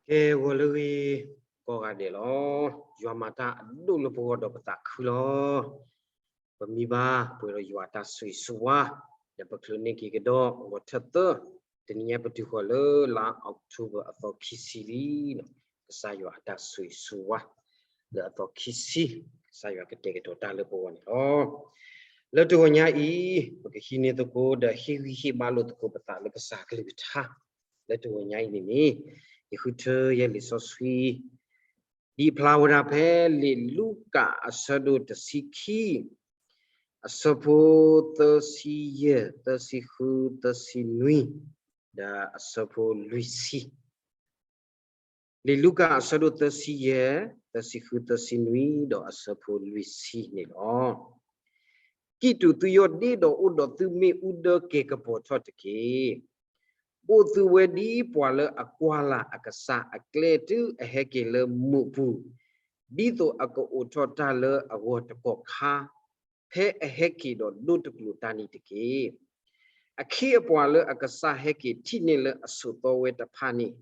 ကဲ ဂီၤလၢအဂ့ၤ ကိးဂၤဒဲးလီၤ. ယွၤမၤတၢ်အဒိၣ်လၢပဂီၢ်ဒီးပသးခုလီၤ. ပမံဘၣ်ပှဲၤဒီးယွၤအတၢ်ဆိၣ်ဂ့ၤဆိၣ်ဝါ, ဒီးပချုးန့ၢ်က့ၤကဒီးဂီၤထၢၣ်သၢ, တနံၤညါပတုၤဃီၤလၢလါ October အသီခံဆံလံ. ကစၢ်ယွၤအတၢ်ဆိၣ်ဂ့ၤဆိၣ်ဝါ လၢအသီခံဆံ, ကစၢ်ယွၤကတဲာ်ကတီၤတၢ်လၢပဂီၢ်န့ၣ်လီၤ. လၢတဂီၤညါအံၤ ပကဟံးန့ၢ်သကိးဒီးဟ့ၣ်ဂံၢ်ဟ့ၣ်ဘါလိာ်သကိးပသးလၢကစၢ်ကလုၢ်ကထါ လၢတဂီၤညါအံၤန့ၣ်န့ၣ်, ယဃုထၢယဲလံာ်စီဆှံ ဒ်အဖျါဝဲဒၣ်ဖဲလံာ်လူၤကၣ်အဆၢဒိၣ်တဆံခံ, အဆၢဖိသၢဆံယဲၢ်, သၢဆံဃု, သၢဆံနွံ, ဒီးအဆၢဖိလွံၢ်ဆံ. လံာ်လူၤကၣ်အဆၢဒိၣ်သၢဆံယဲၢ်, သၢဆံဃု, သၢဆံနွံ, ဒီးအဆၢဖိလွံၢ်ဆံန့ၣ်လီၤ. ကံၢ်တူာ်သုယီၢ်ဒ့ဒီးအိၣ်ဒီးသုမ့ၣ်အူဒၢကဲၤကပီၤထီၣ်တက့ၢ်. အိၣ်သုဝဲဒ်ပှၤလၢအကွၢ်လၢ်အကစၢ်အကျဲတုၤအဟဲက့ၤလၢမူးအပူၤ, ဒ်သိးအကအိးထီၣ်တၢ်လၢအဂီၢ်တကီၢ်ခါ, ဖဲအဟဲက့ၤဒီးဒိတကျိၤတၢ်န့ၣ်တက့ၢ်. အခ့အပှၤလၢအကစၢ်ဟဲက့ၤထံၣ်န့ၢ်လၢအဆိးသီဝဲတဖၣ်န့ၣ်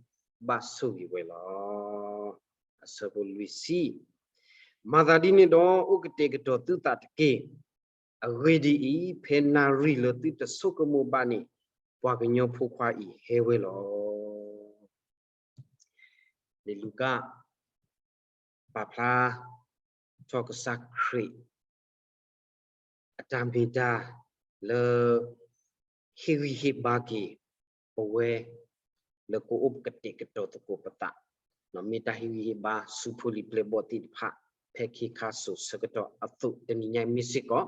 ဘၣ်ဆိၣ်ဂ့ၤဝဲလီၤ. အဆၢဖိလွံၢ်ဆံ, မၤသးဒ်န့ၣ်ဒီး အိၣ်ကတဲာ်ကတီၤသုသးတက့ၢ်. အဂ့ၢ်ဒ်အံၤ, ဖဲနၣ်ရံၣ်လၢသုတဆိကမိၣ်ဘၣ်န့ၣ် ပှၤကညီဖိခွါအံၤဟဲဝဲလီၤ. လံာ်လူၤကၣ် ပာ်ဖျါထီၣ်ကစၢ်ခရံာ် အတၢ်မ့ၢ်တၢ်လၢ ဟ့ၣ်ဂံၢ်ဟ့ၣ်ဘါက့ၤပဝဲ လၢကအိၣ်ကတဲာ်ကတီၤသကိးပသး, မ့ၢ်တၢ်ဟ့ၣ်ဂံၢ်ဟ့ၣ်ဘါဆူဖိလံၤပျဲၢ်ဘီၣ်သ့ၣ်တဖၣ် ဖဲခ့ခါစိၤဆၢကတီၢ်အသိး တနံၤညါအံၤမ့ၢ်စ့ၢ်ကီး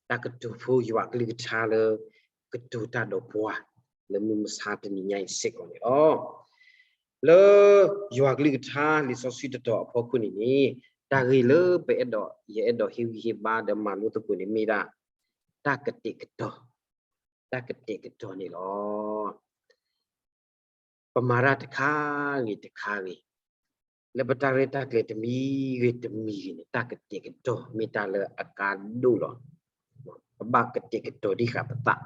တၢ်ကတိၤဖိယွၤအကလုၢ်ကထါလၢ ကတိၤတၢ်ဒီးပှၤ လၢမုၢ်မဆါတနံၤညါအံၤစ့ၢ်ကီးန့ၣ်လီၤ. လၢယွၤအကလုၢ်ကထါလံာ်စီဆှံတတီၤအဖီခိၣ်န့ၣ်န့ၣ်, တၢ်ဂ့ၢ်လၢပအဲၣ်ဒိး ယအဲၣ်ဒိးဟ့ၣ်ဂံၢ်ဟ့ၣ်ဘါဒီးမၤလိသကိးန့ၣ်မ့ၢ်ဒၣ် တၢ်ကတဲာ်ကတီၤ, တၢ်ကတဲာ်ကတီၤန့ၣ်လီၤ. ပမၤတၢ်တခါဂ့ၤတခါဂ့ၤ, လၢပတၢ်ရဲၣ်တၢ်ကျဲၤတမံၤဂ့ၤတမံၤဂ့ၤန့ၣ် တၢ်ကတဲာ်ကတီၤမ့ၢ်တၢ်လၢအကါဒိၣ်လီၤ. ပဘၣ်ကတဲာ်ကတီၤဒံးဃာ်ပသး,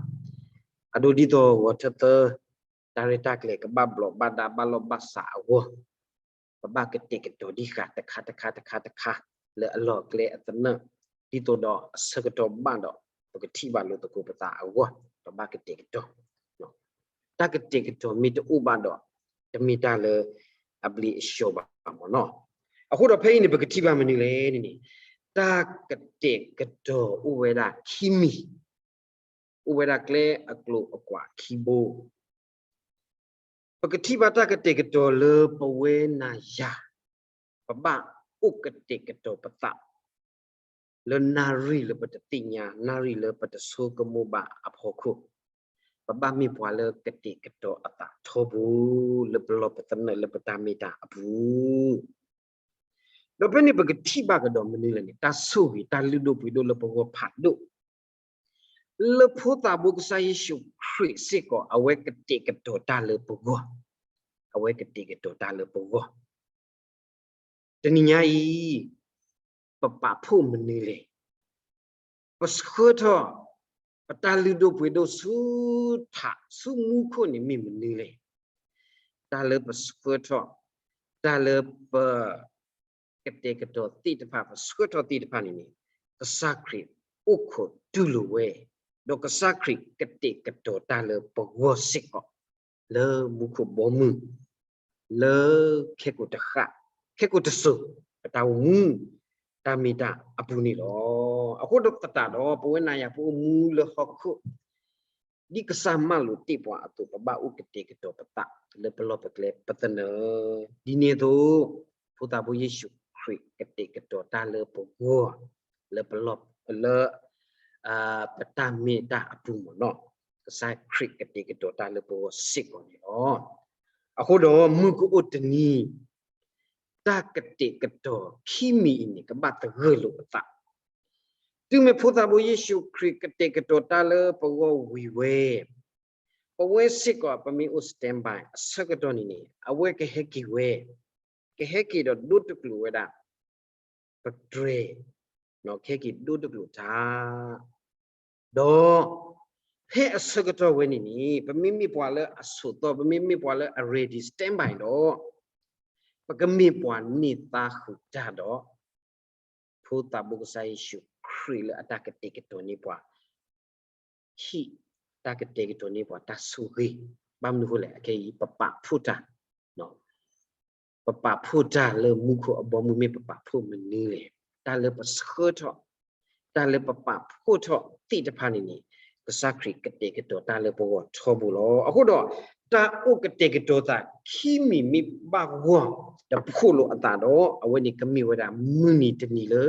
အဒိဒ်သိးဂီၤထၢၣ်သၢ တၢ်ရဲၣ်တၢ်ကျဲၤကဘၣ်ဘျီးဘၣ်ဒါဘၣ်လီၢ်ဘၣ်စးအဂီၢ်, ပဘၣ်ကတဲာ်ကတီၤဒံးဃာ်တခါတခါတခါတခါ လၢအလီၢ်အကျဲအသနၢၣ်, ဒ်သိးဒီးအဆၢကတီၢ်ဘၣ်ဒီး ပကထံၣ်ဘၣ်လိာ်သကိးပသးအဂီၢ်, ပဘၣ်ကတဲာ်ကတီၤ. တၢ်ကတဲာ်ကတီၤမ့ၢ်တအိၣ်ဘၣ်ဒီး တမ့ၢ်တၢ်လၢအဘျ့အဆှီဘၣ်မ့ၢ်နီၤ. အဃိဒီးဖဲအံၤန့ၣ် ပကထံၣ်ဘၣ်မနုၤလဲၣ်န့ၣ်, တၢ်ကတဲာ်ကတီၤအိၣ်ဝဲဒၣ်ခံမံၤ, အိၣ်ဝဲဒၣ်ကျဲအကျိၤအကွာ်ခံဘိ. ပကထံၣ်ဘၣ်တၢ်ကတဲာ်ကတီၤလၢပဝဲနၤယၤ, ပဘၣ်အိၣ်ကတဲာ်ကတီၤပသး လၢနၣ်ရံၣ်လၢပတသ့ၣ်ညါ, နၣ်ရံၣ်လၢပတဆိကမိၣ်ဘၣ်အဖီခိၣ်, ပဘၣ်မ့ၢ်ပှၤလၢကတဲာ်ကတီၤအသးထီဘိ လၢပလီၢ်ပသနၢၣ်လၢပတၢ်မ့ၢ်တၢ်အပူၤ. ဒီးဖဲန့ၣ်ပကထံၣ်ဘၣ်ကဒီးမနုၤလဲၣ်န့ၣ်, တၢ်ဆိၣ်ဂ့ၤတၢ်လုၢ်ဒိၣ်ပှ့ၤဒိၣ်လၢပဂီၢ်ဖးဒိၣ် လၢဖိသၣ်ဘိကစၢ်ယ့ၣ်ၡူးခရံာ်စ့ၢ်ကီး အဝဲကတဲာ်ကတီၤတၢ်လၢပဂီၢ်, အဝဲကတဲာ်ကတီၤတၢ်လၢပဂီၢ်. တနံၤညါအံၤ ပပာ်ဖှိၣ်မနုၤလဲၣ်, ပဆှၢထီၣ် ပတၢ်လုၢ်ဒိၣ်ပှ့ၤဒိၣ်ဆူထးဆူမူခိၣ်န့ၣ်မ့ၢ်မနုၤလဲၣ်. တၢ်လၢပဆှၢထီၣ်, တၢ်လၢပ ကတဲာ်ကတီၤသ့ၣ်တဖၣ် ပဆှၢထီၣ်သ့ၣ်တဖၣ်န့ၣ်န့ၣ်, ကစၢ်ခရံာ်အိၣ်ခိးတူၢ်လိာ်ဝဲ, ဒီးကစၢ်ခရံာ်ကတဲာ်ကတီၤတၢ်လၢပဂီၢ်စ့ၢ်ကီး, လၢမူခိၣ်ဘီမုၢ်, လၢခဲကိာ်တဃၣ်, ခဲကိာ်တစိၤ, ပတၢ်အိၣ်မူ, တၢ်မ့ၢ်တၢ်အပူၤန့ၣ်လီၤ. အဃိဒီးသတးဒီး ပဝဲနၤယၤပအိၣ်မူလၢဟီၣ်ခိၣ် ဒ်ကစၢ်မၢလိာ်တ့ၢ်ပှၤအသိး ပဘၣ်အိၣ်ကတဲာ်ကတီၤပသးလၢပလီၢ်ပကျဲပသနၢၣ်, ဒ်န့ၣ်အသိး ဖိသၣ်ဖိယ့ၣ်ၡူးခရံာ်ကတဲာ်ကတီၤတၢ်လၢပဂီၢ်, လၢပလီၢ်, လၢ ပတၢ်မ့ၢ်တၢ်အပူၤမ့ၢ်နီၤ, ကစၢ်ခရံာ်ကတဲာ်ကတီၤတၢ်လၢပဂီၢ်စ့ၢ်ကီးန့ၣ်လီၤ. အဃိဒီးမုၢ်ကအိၣ်တနံၤ တၢ်ကတဲာ်ကတီၤခံမံၤအံၤန့ၣ် ကဘၣ်သဂၢၢ်လိာ်ပသး, တုၤမ့ၢ်ဖိသၣ်ဖိယ့ၣ်ၡူးခရံာ် ကတဲာ်ကတီၤတၢ်လၢပဂီၢ်ဝံၤဝဲ, ပဝဲစ့ၢ်ကီး ပမ့ၢ်အိၣ် standby အဆၢကတီၢ်န့ၣ်န့ၣ် အဝဲကဟဲက့ၤဝဲ, ကဟဲက့ၤဒီးဒိတကျိၤဝဲဒၣ် ပတြဲၤ, ကဟဲက့ၤဒိတကျိၤတၢ် ဒီး ဖဲအဆၢကတီၢ်ဝဲန့ၣ်န့ၣ် ပမ့မ့ၢ်ပှၤလၢအဆိးသီ, ပမ့မ့ၢ်ပှၤလၢအ ready standby ဒီး ပကမ့ၢ်ပှၤန့ၢ်သါဃုာ်တၢ်ဒီး ဖိသးဘိကစၢ်ယ့ၣ်ၡူးခရံာ်လၢအတၢ်ကတဲာ်ကတီၤန့ၢ်ပှၤ ဟံၣ်တၢ်ကတဲာ်ကတီၤန့ၢ်ပှၤတၢ်ဆိၣ်ဂ့ၤ, ဘၣ်မနုၤအဃိလဲၣ်, အခဲအံၤ ပပာ်ဖှိၣ်တၢ်, ပပာ်ဖှိၣ်တၢ်လၢမူခိၣ်အဘီအမုၢ်မ့ၢ်ပပာ်ဖှိၣ်မနုၤလဲၣ်, တၢ်လၢပဆှၢထီၣ်, တၢ်လၢပပာ်ဖှိၣ်ထီၣ်သ့ၣ်တဖၣ်န့ၣ်န့ၣ်, ကစၢ်ခရံာ်ကတဲာ်ကတီၤတၢ်လၢပဂီၢ်ထီဘိလီၤ. အဃိဒီး တၢ်အိၣ်ကတဲာ်ကတီၤသးခံမံၤမ့ၢ်ဘၣ်ဂီၢ် တဖှိၣ်လိာ်အသးဒီး အဝဲန့ၣ်ကမ့ၢ်ဝဲဒၣ်မုၢ်နံၤတနံၤလၢ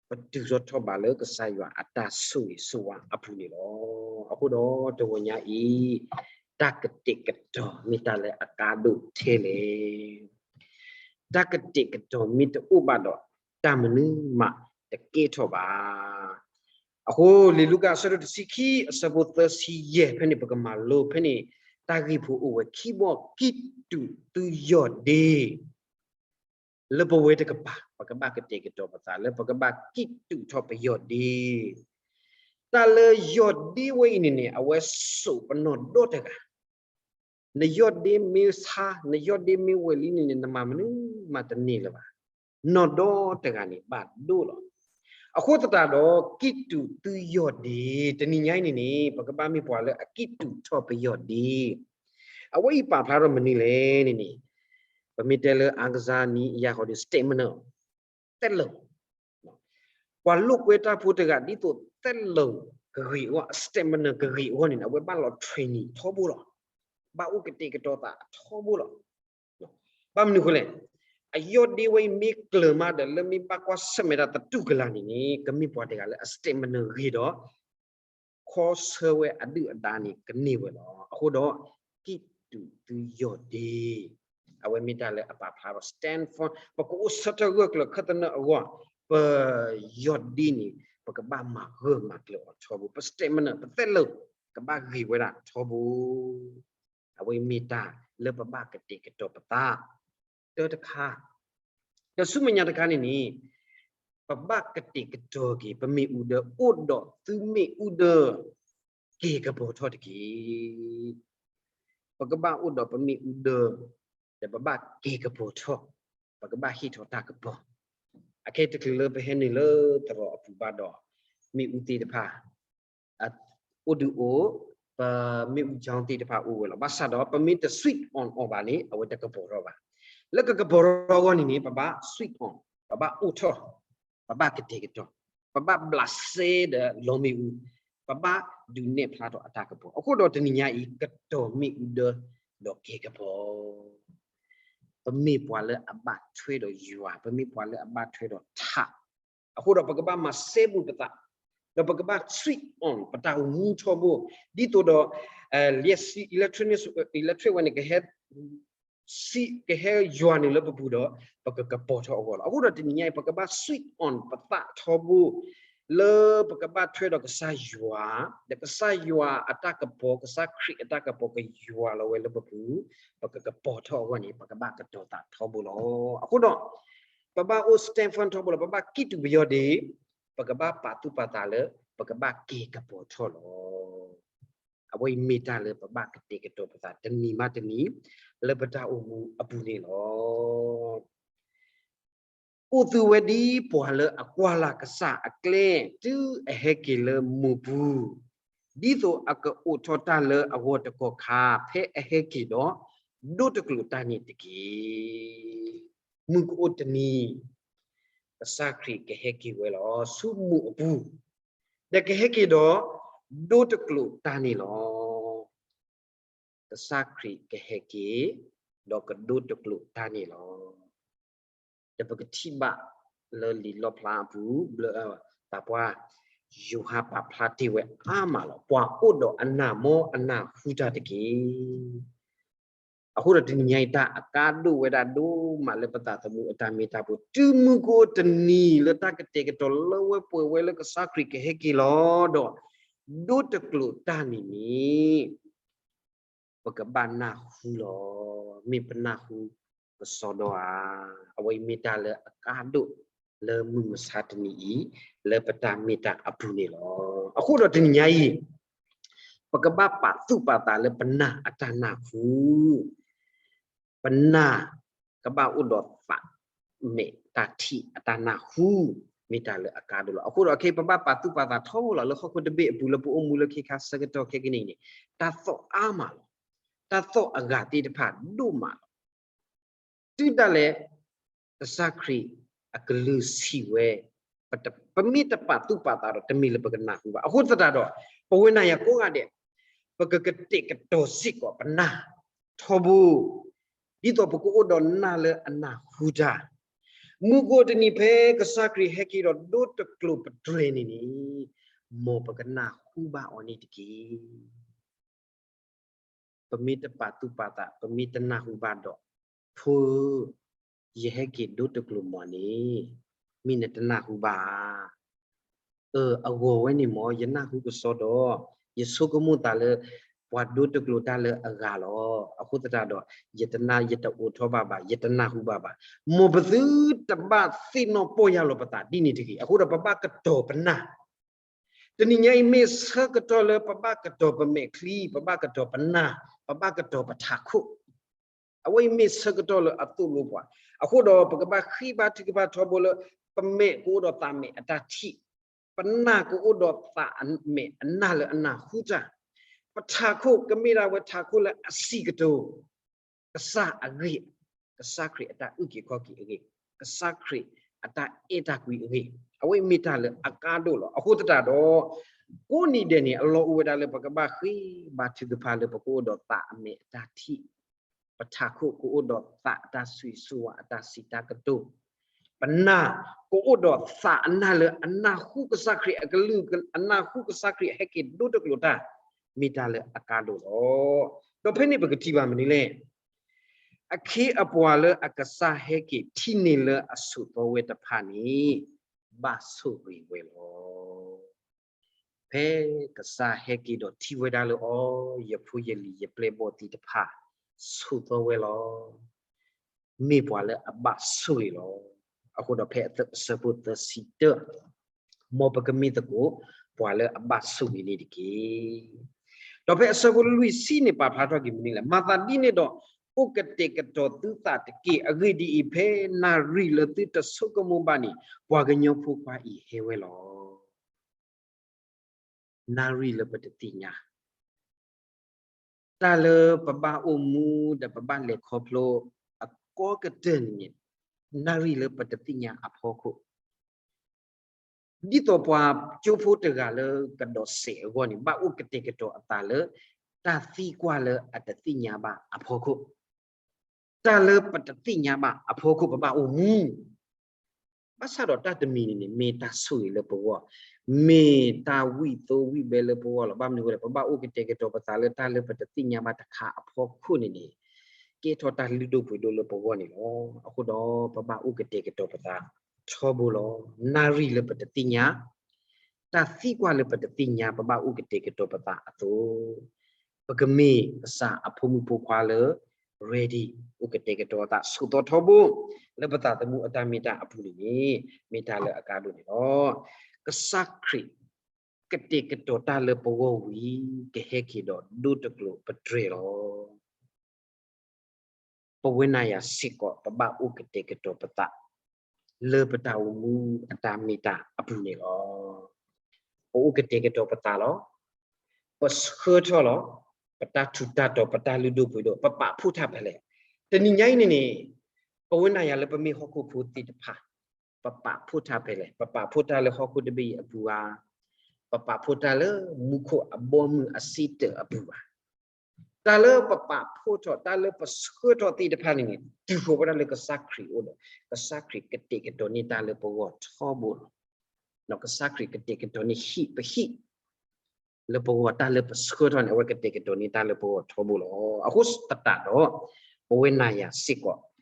ပတုၤထီၣ်ထီၣ်ဘးလၢကစၢ်ယွၤအတၢ်ဆိၣ်ဂ့ၤဆိၣ်ဝါအပူၤန့ၣ်လီၤ. အဃိဒီးတဂီၤညါအံၤ, တၢ်ကတဲာ်ကတီၤမ့ၢ်တၢ်လၢအကါဒိၣ်ထဲလဲၣ်. တၢ်ကတဲာ်ကတီၤမ့ၢ်တအိၣ်ဘၣ်ဒီး တၢ်မနုၤမးတကဲထီၣ်ဘၣ်. အဃိလံာ်လူၤကၣ်အဆၢဒိၣ်တဆံခံ အဆၢဖိသၢဆံယဲၢ်ဖဲန့ၣ် ပကမၤလိဖဲန့ၣ်, တၢ်ဂ့ၢ်ဖိအိၣ်ဝဲခံဘီ, ကံၣ်တူာ်သုယီၢ်ဒ့ လၢပဝဲတကပၤ ပကဘၣ်ကတဲာ်ကတီၤပသးလၢပကဘၣ်ကံၣ်တူာ်ထီၣ်ပယီၢ်ဒ့. တၢ်လၢယီၢ်ဒ့ဝဲအံၤန့ၣ်န့ၣ် အဝဲစိာ်ပနီၢ်ဒီတဂၤ, နယီၢ်ဒ့မ့ၢ်ဆါ, နယီၢ်ဒ့မ့ၢ်ဝဲလံန့ၣ်န့ၣ် နမၤမနုၤမးတန့ၢ်လၢၤဘၣ်. နီၢ်ဒီတဂၤန့ၣ်ဘၣ်ဒိလီၤ. အဃိသတးဒီး ကံၣ်တူာ်သုယီၢ်ဒ့, တနံၤညါအံၤန့ၣ်န့ၣ် ပကဘၣ်မ့ၢ်ပှၤလၢအကံၣ်တူာ်ထီၣ်ပယီၢ်ဒ့. အဝဲအံၤပာ်ဖျါထီၣ်မနုၤလဲၣ်န့ၣ်န့ၣ်, ပမ့ၢ်တဲလၢအါကစၢ်နံၤအယၢ်ဃီဒီး stamina သဲလၢာ်, ပှၤလိာ်ကွဲတၢ်ဖိတဂၤ ဒ်သိးသဲလၢာ်ကဂ့ၤအဂီၢ်, stamina ကဂ့ၤအဂီၢ်န့ၣ်န့ၣ် အဝဲဘၣ်လီၤ training ထီဘိလီၤ. ဘၣ်အိၣ်ကတဲာ်ကတီၤသးထီဘိလီၤ. ဘၣ်မနုၤအဃိလဲၣ်, အယီၢ်ဒ့ဝဲအံၤမ့ၢ်ကျၢၤမးဒီး လၢမ့ၢ်ဘၣ်ကွၢ်ဆၢၣ်မဲာ်တၢ်သတူၢ်ကလာ်န့ၣ်န့ၣ် ကမ့ၢ်ပှၤတဂၤလၢအ stamina ဂ့ၤဒီး ခီဆၢဝဲအဒုၣ်အဒါန့ၣ်ကန့ၢ်ဝဲလီၤ. အဃိဒီး ကံၣ်တူာ်သုယီၢ်ဒ့, အဝဲမ့ၢ်တၢ်လၢအပာ်ဖျါဒီး stand firm, ပကအိၣ်ဆၢထၢၣ်ဂၢၢ်ကျၢၤခၢၣ်သနၢၣ်အဂီၢ်, ပယီၢ်ဒ့န့ၣ် ပကဘၣ်မၤဂၢၢ်မၤကျၢၤအီၤထီဘိ, ပ stamina ပသဲလၢာ် ကဘၣ်ဂ့ၤဝဲဒၣ်ထီဘိ. အဝဲမ့ၢ်တၢ်လၢပဘၣ်ကတဲာ်ကတီၤပသး တၢတခါ, ဒီးဆူမဲာ်ညါတခါန့ၣ်န့ၣ်, ပဘၣ်ကတဲာ်ကတီၤက့ၤ ပမ့ၣ်အူဒၢ, အိၣ်ဒီးသုမ့ၣ်အူဒၢ က့ၤကပီၤထီၣ်တက့ၢ်. ပကဘၣ်အိၣ်ဒီးပမ့ၣ်အူဒၢ, ဒီးပဘၣ်က့ၤကပီၤထီၣ်, ပကဘၣ်ဟ့ၣ်ထီၣ်တၢ်ကပီၤ. အခဲတချုးလၢပဟဲနုာ်လၢသရိာ်အပူၤဘၣ်ဒီး, မ့ၣ်အူသ့ၣ်တဖၣ် အိၣ်ဒုးအိၣ်, ပမ့ၣ်အူကၠီသ့ၣ်တဖၣ်အိၣ်ဝဲလီၤ. ဘၣ်ဆၣ်ဒီး ပမ့ၢ်တ switch on အီၤဘၣ်န့ၣ် အဝဲတကပီၤထီၣ်ဘၣ်. လၢကကပီၤထီၣ်အဂီၢ်န့ၣ်န့ၣ် ပဘၣ် switch on, ပဘၣ်အိၣ်ထီၣ်, ပဘၣ်ကတဲာ်ကတီၤ, ပဘၣ်ဘျးစဲဒီးလီမ့ၣ်အူ, ပဘၣ်ဒုးနဲၣ်ဖျါထီၣ်အတၢ်ကပီၤ. အဃိဒီးတနံၤညါအံၤ ကတီၤမ့ၣ်အူဒၢဒီးက့ၤကပီၤ ပမ့ၢ်ပှၤလၢအဘၣ်ထွဲဒီးယွၤ, ပမ့ၢ်ပှၤလၢအဘၣ်ထွဲဒီးထး, အဃိဒီးပကဘၣ်မၤစဲဘူးပသး, ဒီးပကဘၣ် switch on ပတၢ်အိၣ်မူထီဘိ, ဒ်သိးဒီး လံာ်စီဆှံ electric န့ၣ် electric ဝဲန့ၣ် ကဟဲ စံး ကဟဲယွၤန့ၣ်လၢပပူၤဒီး ပကကပီၤထီၣ်အဂီၢ်လီၤ. အဃိဒီးတနံၤညါအံၤ ပကဘၣ် switch on ပသးထီဘိ, လၢပကဘၣ်ထွဲဒီးကစၢ်ယွၤ, ဒီးကစၢ်ယွၤအတၢ်ကပီၤ, ကစၢ်ခရံာ်အတၢ်ကပီၤကယွၤလီၤဝဲလၢပပူၤ, ပကကပီၤထီၣ်အဂီၢ်န့ၣ် ပကဘၣ်ကတီၤသးထီဘိလီၤ. အဃိဒီး ပဘၣ်အိၣ် stand firm ထီဘိလီၤ. ပဘၣ်ကံၣ်တူာ်ပယီၤဒ့, ပကဘၣ်ပာ်သူၣ်ပာ်သးလၢ ပကဘၣ်က့ၤကပီၤထီၣ်လီၤ. အဝဲအံၤမ့ၢ်တၢ်လၢပဘၣ်ကတဲာ်ကတီၤပသးတနံၤဘၣ်တနံၤ လၢပတၢ်အိၣ်မူအပူၤန့ၣ်လီၤ. အိၣ်သုဝဲဒ်ပှၤလၢအကွၢ်လၢ်ကစၢ်အကျဲ တုၤအဟဲက့ၤလၢမိၢ်ပူၤ, ဒ်သိးအကအိးထီၣ်တၢ်လၢအဂီၢ်တကီၢ်ခါ ဖဲအဟဲက့ၤဒီး ဒိတကျိာ်တၢ်န့ၣ်တက့ၢ်. မုၢ်ကအိၣ်တနံၤ ကစၢ်ခရံာ်ကဟဲက့ၤဝဲလီၤ ဆူမိၢ်အပူၤ, ဒီးကဟဲက့ၤဒီး ဒိတကျိာ်တၢ်န့ၣ်လီၤ. ကစၢ်ခရံာ်ကဟဲက့ၤ ဒီးကဒိတကျိာ်တၢ်န့ၣ်လီၤ. ဒီးပကထံၣ်ဘၣ်လၢလံာ်လီၣ်ဖျါအပူၤ ဘျၢ သးပှၢ် ယိၤဟၣ်ပာ်ဖျါတ့ၢ်ဝဲအါမးလီၤ. ပှၤအိၣ်ဒီးအနၢ်မီအနၢ်ဟူတၢ်တက့ၢ်. အဃိဒီးတနံၤညါအံၤ တၢ်အကါဒိၣ်ဝဲဒၣ်ဒိၣ်မးလၢပသးသမူအတၢ်မ့ၢ်တၢ်ဖိ တုၤမုၢ်ကအိၣ်တနံၤလၢတၢ်ကတဲာ်ကတီၤလၢဝဲပှဲၤဝဲလၢကစၢ်ခရံာ်ကဟဲက့ၤလီၤဒီး ဒိတကျိာ်တၢ်န့ၣ်န့ၣ် ပကဘၣ်နၢ်ဟူလီၤ. မ့ၢ်ပနၢ်ဟူကစီဒီဧါ. အဝဲအံၤမ့ၢ်တၢ်လၢအကါဒိၣ်လၢမုၢ်မဆါတနံၤအံၤ လၢပတၢ်မ့ၢ်တၢ်အပူၤန့ၣ်လီၤ. အဃိဒီးတနံၤညါအံၤ ပကဘၣ်ပာ်သူၣ်ပာ်သးလၢပနၢ်အတၢ်နၢ်ဟူ, ပနၢ် ကဘၣ်အိၣ်ဒီးသးမဲာ်တၢ်ထံၣ်အတၢ်နၢ်ဟူ မ့ၢ်တၢ်လၢအကါဒိၣ်လီၤ. အဃိဒီးခဲအံၤ ပဘၣ်ပာ်သူၣ်ပာ်သးထီဘိလီၤ လၢဟီၣ်ခိၣ်တဘ့ၣ်အပူၤလၢပအိၣ်မူလၢခဲခါဆၢကတီၢ်ခဲကနံၣ်အံၤန့ၣ် တၢ်သီၣ်အါမးလီၤ. တၢ်သီၣ်အဂၤသ့ၣ်တဖၣ်ဒိၣ်မးလီၤ. တုၤဒၣ်လဲာ် ကစၢ်ခရံာ်အကလုၢ်ဆံးဝဲ ပတ- ပမ့ၢ်တပာ်သူၣ်ပာ်သးဒီး တမ့ၢ်လၢပကနၢ်ဟူဘၣ်. အဃိသတးဒီး ပဝဲနၤယၤကိးဂၤဒဲး ပကကတဲာ်ကတီၤစ့ၢ်ကီးပနၢ်ထီဘိ ဒ်သိးပကအိၣ်ဒီးနၢ်လၢအနၢ်ဟူတၢ်, မုၢ်ကအိၣ်တနံၤဖဲကစၢ်ခရံာ်ဟဲက့ၤဒီးဒိတကျိၤပတြဲၤန့ၣ်န့ၣ် မ်ပကနၢ်ဟူဘၣ်အီၤန့ၣ်တက့ၢ်. ပမ့ၢ်တပာ်သူၣ်ပာ်သး ပမ့ၢ်တနၢ်ဟူဘၣ်ဒီး ဖိဧၢ, ယဟဲက့ၤဒိတကျိၤမီၤန့ၣ် မ့ၢ်နတနၢ်ဟူဘၣ်ဧါ. အၢ အဂီၢ်ဝဲန့ၣ်မီၤ ယနၢ်ဟူကစီဒီး ယဆိကမိၣ်သးလၢ ပှၤဒိတကျိၤတၢ်လၢအဂၤလီၤ. အဃိသတးဒီး ယတနၢ် ယတအိးထီၣ်ဘၣ်ဘၣ် ယတနၢ်ဟူဘၣ်ဘၣ်. မ်ပသုတဘၣ်သ့ၣ်နီၣ်ပီၢ်ယၢ်လီၤပသးဒ်န့ၣ်တဂ့ၤ. အဃိဒီးပဘၣ်ကတီၤပနၢ် တနံၤညါအံၤ မ့ၢ်ဆၢကတီၢ်လၢပဘၣ်ကတီၤပမဲာ်ချံ, ပဘၣ်ကတီၤပနၢ်, ပဘၣ်ကတီၤပထးခိၣ်. အဝဲအံၤမ့ၢ်ဆၢကတီၢ်လၢအသိၣ်လိပှၤ. အဃိဒီးပကဘၣ်ဃ့ဘါထုကဖၣ်ထီဘိလၢ ပမဲာ်ကအိၣ်ဒီးသးမဲာ်အတၢ်ထံၣ်, ပနၢ်ကအိၣ်ဒီးသးမဲာ်အနၢ်လၢအနၢ်ဟူတၢ်, ပထးခိၣ်ကမ့ၢ်ဒၣ်ဝဲထးခိၣ်လၢအဆံးကတိၤ ကစၢ်အဂ့ၢ်, ကစၢ်ခရံာ်အတၢ်အုၣ်က့ၤခီၣ်က့ၤအဂ့ၢ်, ကစၢ်ခရံာ်အတၢ်အဲၣ်တၢ်ကွံအဂ့ၢ်, အဝဲအံၤမ့ၢ်တၢ်လၢအကါဒိၣ်လီၤ. အဃိသတးဒီး ကိးနံၤဒဲးန့ၣ် အလီၢ်အိၣ်ဝဲဒၣ်လၢပကဘၣ်ဃ့ဘါထုကဖၣ်လၢပကအိၣ်ဒီးသးအမဲာ်အတၢ်ထံၣ်, ပထးခိၣ်ကအိၣ်ဒီးသးအတၢ်ဆိၣ်ဂ့ၤဆိၣ်ဝါအတၢ်စံးတၢ်ကတိၤ, ပနၢ်ကအိၣ်ဒီးသးအနၢ်လၢအနၢ်ဟူကစၢ်ခရံာ်အကလုၢ်, အနၢ်ဟူကစၢ်ခရံာ်အဟဲက့ၤဒိတကျိၤတၢ်, မ့ၢ်တၢ်လၢအကါဒိၣ်လီၤ. ဒီးဖဲန့ၣ်ပကထံၣ်ဘၣ်မနုၤလဲၣ်. အခ့အပှၤလၢအကစၢ်ဟဲက့ၤထံၣ်န့ၢ်လၢအဆိးသီဝဲတဖၣ်န့ၣ် ဘၣ်ဆိၣ်ဂ့ၤဝဲလီၤ. ဖဲကစၢ်ဟဲက့ၤဒီးထံၣ်ဝဲဒၣ်လၢအီၤ ယဖိယလံၤယပျဲၢ်ဘီၣ်သ့ၣ်တဖၣ် ဆိးသီဝဲလီၤ. မ့ၢ်ပှၤလၢအဘၣ်ဆိၣ်ဂ့ၤလီၤ. အဃိဒီးဖဲအဆၢဖိသၢဆံတၢ မ်ပကမ့ၢ်သကိး ပှၤလၢအဘၣ်ဆိၣ်ဂ့ၤန့ၣ်တက့ၢ်. ဒီးဖဲအဆၢဖိလွံၢ်ဆံန့ၣ် ပာ်ဖျါထီၣ်က့ၤမနုၤလဲၣ်. မၤသးဒ်န့ၣ်ဒီး အိၣ်ကတဲာ်ကတီၤသုသးတက့ၢ်. အဂ့ၢ်ဒ်အံၤ, ဖဲနၣ်ရံၣ်လၢသုတဆိကမိၣ်ဘၣ်န့ၣ် ပှၤကညီဖိခွါအံၤဟဲဝဲလီၤ. နၣ်ရံၣ်လၢပတသ့ၣ်ညါ တၢ်လၢပဘၣ်အိၣ်မူဒီးပဘၣ်လဲၤခီဖျိအကီကတၢၢ်န့ၣ်န့ၣ်, နၣ်ရံၣ်လၢပတသ့ၣ်ညါအဖီခိၣ်, ဒ်သိးပှၤကၠိဖိတဂၤလၢကဒီးစဲးအဂီၢ်န့ၣ် ဘၣ်အိၣ်ကတဲာ်ကတီၤအသးလၢ တၢ်သံကွၢ်လၢအတသ့ၣ်ညါဘၣ်အဖီခိၣ်, တၢ်လၢပတသ့ၣ်ညါဘၣ်အဖီခိၣ် ပဘၣ်အိၣ်မူ ဘၣ်ဆၣ်ဒီးတၢ်တမံၤန့ၣ်န့ၣ် မ့ၢ်တၢ်ဆိၣ်ဂ့ၤလၢပဂီၢ်, မ့ၢ်တၢ်ဝံၣ်သိဝံၣ်ဘဲလၢပဂီၢ်လီၤ. ဘၣ်မနုၤအဃိလဲၣ်, ပဘၣ်အိၣ်ကတဲာ်ကတီၤပသးလၢတၢ်လၢပတသ့ၣ်ညါဘၣ်တခါအဖီခိၣ်န့ၣ်န့ၣ်, ကဲထီၣ်တၢ်လုၢ်ဒိၣ်ပှ့ၤဒိၣ်လၢပဂီၢ်န့ၣ်လီၤ. အဃိဒီးပဘၣ်အိၣ်ကတဲာ်ကတီၤပသးထီဘိလီၤ. နၣ်ရံၣ်လၢပတသ့ၣ်ညါ, တၢ်သံကွၢ်လၢပတသ့ၣ်ညါ ပဘၣ်အိၣ်ကတဲာ်ကတီၤပသးအသိး ပကမ့ၢ်ကစၢ်အဖိမုၣ်ဖိခွါလၢ ready, အိၣ်ကတဲာ်ကတီၤအသးဆိးသီထီဘိ လၢပသးသမူအတၢ်မ့ၢ်တၢ်အပူၤန့ၣ်န့ၣ် မ့ၢ်တၢ်လၢအကါဒိၣ်န့ၣ်လီၤ. ကစၢ်ခရံာ်ကတဲာ်ကတီၤတၢ်လၢပဂီၢ်ဝံၤ ကဟဲက့ၤဒီးဒိတကျိၤပတြဲၤလီၤ. ပဝဲနၤယၤစ့ၢ်ကီး ပဘၣ်အိၣ်ကတဲာ်ကတီၤပသး လၢပတၢ်အိၣ်မူအတၢ်မ့ၢ်တၢ်အပူၤန့ၣ်လီၤ. ပအိၣ်ကတဲာ်ကတီၤပသးလီၤ. ပဆှၢထီၣ်လီၤ. ပတၢ်ထူးတၢ်တီၤ ပတၢ်လုၢ်ဒိၣ်ပှ့ၤဒိၣ် ပပာ်ဖှိၣ်တၢ်ဖဲလဲၣ်. တနံၤညါအံၤန့ၣ်န့ၣ် ပဝဲနၤယၤလၢပမ့ၢ်ဟီၣ်ခိၣ်ဖိသ့ၣ်တဖၣ် ပပာ်ဖှိၣ်တၢ်ဖဲလဲၣ်. ပပာ်ဖှိၣ်တၢ်လၢဟီၣ်ခိၣ်တဘ့ၣ်အံၤအပူၤဧါ, ပပာ်ဖှိၣ်တၢ်လၢမူခိၣ်အဘီအမုၢ်အစ့တၢးအပူၤဧါ. တၢ်လၢပပာ်ဖှိၣ်ထီၣ် တၢ်လၢပဆှၢထီၣ်သ့ၣ်တဖၣ်န့ၣ်န့ၣ် တုၤဃီၤဝဲဒၣ်လၢကစၢ်ခရံာ်အအိၣ်ဒီး ကစၢ်ခရံာ်ကတဲာ်ကတီၤန့ၢ်တၢ်လၢပဂီၢ်ထီဘိလီၤ. ဒီးကစၢ်ခရံာ်ကတဲာ်ကတီၤန့ၢ်ဟံၣ်ပဟံၣ် လၢပဂီၢ် တၢ်လၢပဆှၢထီၣ်န့ၣ် အဝဲကတဲာ်ကတီၤန့ၢ်တၢ်လၢပဂီၢ်ထီဘိလီၤ. အဃိသတးဒီး ပဝဲနၤယၤစ့ၢ်ကီး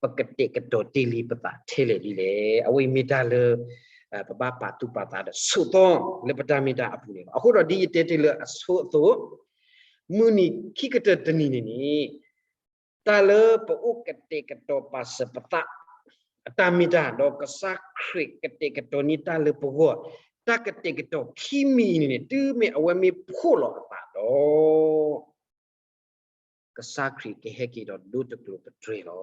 ပကတဲာ်ကတီၤတ့ၢ်လံပသးထဲလဲၣ်ဒ်လဲၣ်. အဝဲအံၤမ့ၢ်တၢ်လၢ ပဘၣ်ပာ်သူၣ်ပာ်သးဒီးဆိးသီလၢပတၢ်မ့ၢ်တၢ်အပူၤန့ၣ်လီၤ. အဃိဒီးဒ်ယတဲတ့ၢ်လၢအဆိအသိး မုၢ်နံၤခံကတၢၢ်တနံၤန့ၣ်န့ၣ် တၢ်လၢပအိၣ်ကတဲာ်ကတီၤပာ်စၢၤပသး အတၢ်မ့ၢ်တၢ် ဒီးကစၢ်ခရံာ်ကတဲာ်ကတီၤန့ၢ်တၢ်လၢပဂီၢ်, တၢ်ကတဲာ်ကတီၤခံမံၤအံၤန့ၣ်န့ၣ် တုၤမ့ၢ်အဝဲမ့ၢ်ဖှိၣ်လီၤအသးဒီး ကစၢ်ခရံာ်ကဟဲက့ၤဒီးဒိတကျိၤပတြဲၤလီၤ.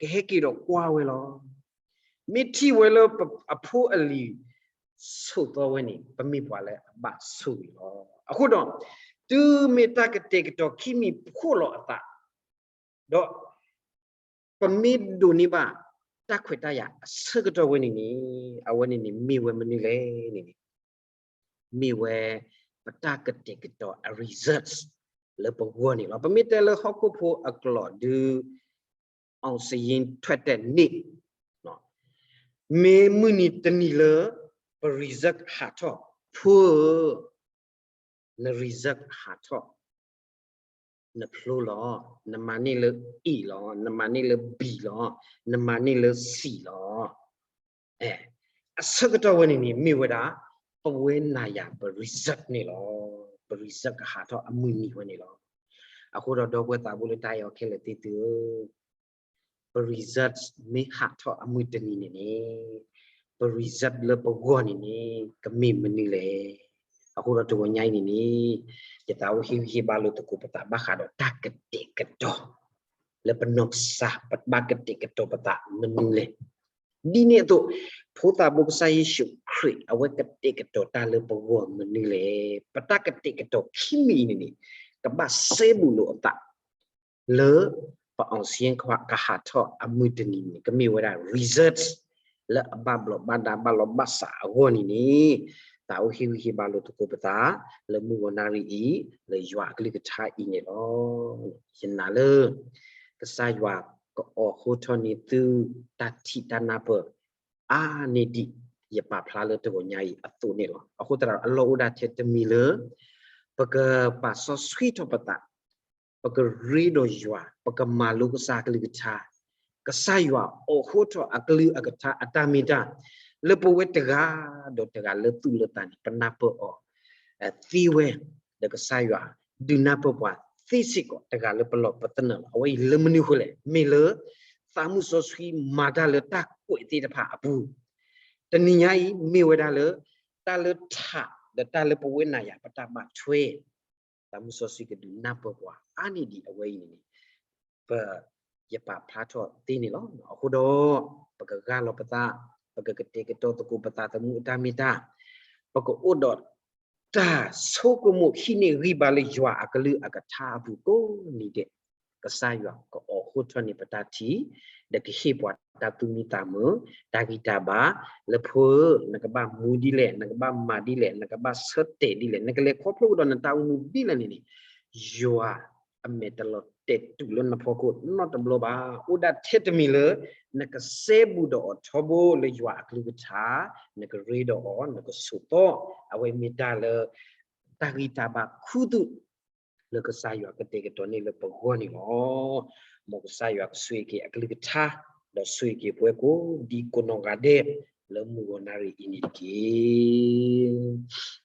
ကဟဲက့ၤဒီးကွၢ်ဝဲလီၤ. မ့ၢ်ထံၣ်ဝဲလၢအဖိအလံၤ ဆိးသီဝဲန့ၣ် ပမ့ၢ်ပှၤလၢအဘၣ်ဆိၣ်ဂ့ၤလီၤ. အဃိဒီး တုၤမ့ၢ်တၢ်ကတဲာ်ကတီၤခံမံၤဖှိၣ်လီၤအသး ဒီး ပမ့ၢ်ဒိးန့ၢ်ဘၣ်တၢ်ခွဲးတၢ်ယာ်အဆၢကတီၢ်ဝဲန့ၣ်န့ၣ် အဝဲန့ၣ်န့ၣ် မ့ၢ်ဝဲမနုၤလဲၣ်န့ၣ်န့ၣ် မ့ၢ်ဝဲပတၢ်ကတဲာ်ကတီၤအ result လၢပဂီၢ်န့ၣ်လီၤ. ပမ့ၢ်တဲလၢဟီၣ်ခိၣ်ဖိအကျိာ်ဒုး အောင်စာရင်းထွက်တဲ့နေ့ မ့ၢ်မုၢ်နံၤတနံၤလၢ ပ result ဟးထီၣ် ဖိဧၢ န result ဟးထီၣ် နဖျိလီၤ, နမၤန့ၢ်လၢ A လီၤ, နမၤန့ၢ်လၢ B လီၤ, နမၤန့ၢ်လၢ C လီၤ. အဆၢကတီၢ်ဝဲန့ၣ်န့ၣ် မ့ၢ်ဝဲဒၣ် ပဝဲနၤယၤပ result န့ၣ်လီၤ. ပ result ကဟးထီၣ်အမုၢ်နံၤဝဲန့ၣ်လီၤ. အဃိဒီးဒီပုၢ်ဝဲၢ်သးဘိလၢတၢ်အဲၣ်အီၤခဲလၢာ်သ့ၣ်သုဧၢ, ပ result မ့ၢ်ဟးထီၣ်အမုၢ်တနံၤန့ၣ်န့ၣ် ပ result လၢပဂီၢ်န့ၣ်န့ၣ် ကမ့ၢ်မနုၤလဲၣ်. အဃိဒီးတဂီၤညါအံၤန့ၣ်န့ၣ် ယသးအိၣ်ဟ့ၣ်ဂံၢ်ဟ့ၣ်ဘါလိာ်သကိးပသးဘၣ်ဃးဒီးတၢ်ကတဲာ်ကတီၤ လၢပနီၢ်ကစၢ် ပဘၣ်ကတဲာ်ကတီၤပသးမနုၤလဲၣ်. ဒ်န့ၣ်အသိး ဖိသၣ်ဘိကစၢ်ယ့ၣ်ၡူးခရံာ် အဝဲကတဲာ်ကတီၤတၢ်လၢပဂီၢ်မနုၤလဲၣ်. ပတၢ်ကတဲာ်ကတီၤခံမံၤအံၤန့ၣ်န့ၣ် ကဘၣ်စဲဘူးလိာ်အသး လၢပ အောင်စာရင်း ကဟးထီၣ်အမုၢ်တနံၤန့ၣ် ကမ့ၢ်ဝဲဒၣ် result လၢအဘၣ်ဘျီးဘၣ်ဒါဘၣ်လီၤဘၣ်စးအဂီၢ်န့ၣ်န့ၣ် သးအိၣ်ဟ့ၣ်ဂံၢ်ဟ့ၣ်ဘါလိာ်သကိးပသး လၢမုၢ်ဂီၤနၣ်ရံၣ်အံၤ လၢယွၤအကလုၢ်ကထါအံၤန့ၣ်လီၤ. ယနာ်လၢ ကစၢ်ယွၤကအိးထီၣ်န့ၢ်သု တၢ်ထံၣ်တၢ်နၢ်ပၢၢ် အါန့ၢ်ဒံး ယပာ်ဖျါလၢတဂီၤညါအံၤအသိးန့ၣ်လီၤ. အဃိသတးဒီး အလီၢ်အိၣ်ဒၣ်ထဲတမံၤလၢ ပကပာ်စီဆှံထီၣ်ပသး ပကရ့ဒီးယွၤ, ပကမၤလိကစၢ်အကလုၢ်ကထါ, ကစၢ်ယွၤအိးထီၣ်အကလုၢ်အကထါအတၢ်မ့ၢ်တၢ် လၢပဝဲတဂၤဒီးတဂၤလၢသူၣ်လၢသးန့ၣ် ပနၢ်ပၢၢ်အီၤသ့ဝဲ, ဒီးကစၢ်ယွၤ ဒုးနၢ်ပၢၢ်ပှၤသ့စ့ၢ်ကီး တဂၤလၢပလီၢ်ပသနၢၣ်လီၤ. အဝဲအံၤလၢမနုၤအဃိလဲၣ်, မ့ၢ်လၢ သးမုၢ်စီဆှံမၤတၢ်လၢတၢ်ကွဲးသ့ၣ်တဖၣ်အပူၤ, တနံၤညါအံၤ မ့ၢ်ဝဲဒၣ်လၢ တၢ်လၢထး ဒီးတၢ်လၢပဝဲနၤယၤပတၢ်ဘၣ်ထွဲ သးမုၢ်စီဆှံကဒုးနၢ်ပၢၢ်ပှၤအါန့ၢ်ဒံးအဝဲအံၤန့ၣ်န့ၣ် ပ ယပာ်ဖျါထီၣ်သ့န့ၣ်လီၤ. အဃိဒီး ပကဂၢ်လီၤပသး, ပကကတဲာ်ကတီၤသကိးပသးသမူအတၢ်မ့ၢ်တၢ်, ပကအိၣ်ဒီးတၢ်ဆိကမိၣ် ဟံးန့ၢ်ဂံၢ်ဘါလၢယွၤအကလုၢ်အကထါအပူၤကိးနံၤဒဲး, ကစၢ်ယွၤကအိးထီၣ်န့ၢ်ပတၢ်ထံၣ်, ဒီးကဟ့ၣ်ပှၤတၢ်သူၣ်မံသးမုာ်, တၢ်ဂံၢ်တၢ်ဘါ, လၢဖိဧၢ, နကဘၣ်မူဒ်လဲၣ်, နကဘၣ်မၤဒ်လဲၣ်, နကဘၣ်ဆၢတဲာ်ဒ်လဲၣ်, နကလဲၤခီဖျိကဒီးနတၢ်အိၣ်မူဒ်လဲၣ်န့ၣ်န့ၣ်, ယွၤအမဲာ်တလီၤတဲာ်တူာ်လၢနဖီခိၣ်နီတဘျီဘၣ်. အိၣ်ဒၣ်ထဲတမံၤလၢ နကစဲဘူးဒီးအီၤထီဘိလၢယွၤအကလုၢ်ကထါ, နကရ့ဒီးအီၤ, နကဆိးသီ, အဝဲမ့ၢ်တၢ်လၢ တၢ်ဂံၢ်တၢ်ဘါခူသူၣ် လၢကစၢ်ယွၤကတဲာ်ကတီၤန့ၢ်လၢပဂီၢ်န့ၣ်လီၤ. မ်ကစၢ်ယွၤကဆိၣ်ဂ့ၤက့ၤအကလုၢ်ကထါ, ဒီးဆိၣ်ဂ့ၤက့ၤပဝဲကိးဒံကိးနီၢ်ဂၤဒဲး လၢမုၢ်ဂီၤနၣ်ရံၣ်အံၤန့ၣ်တက့ၢ်.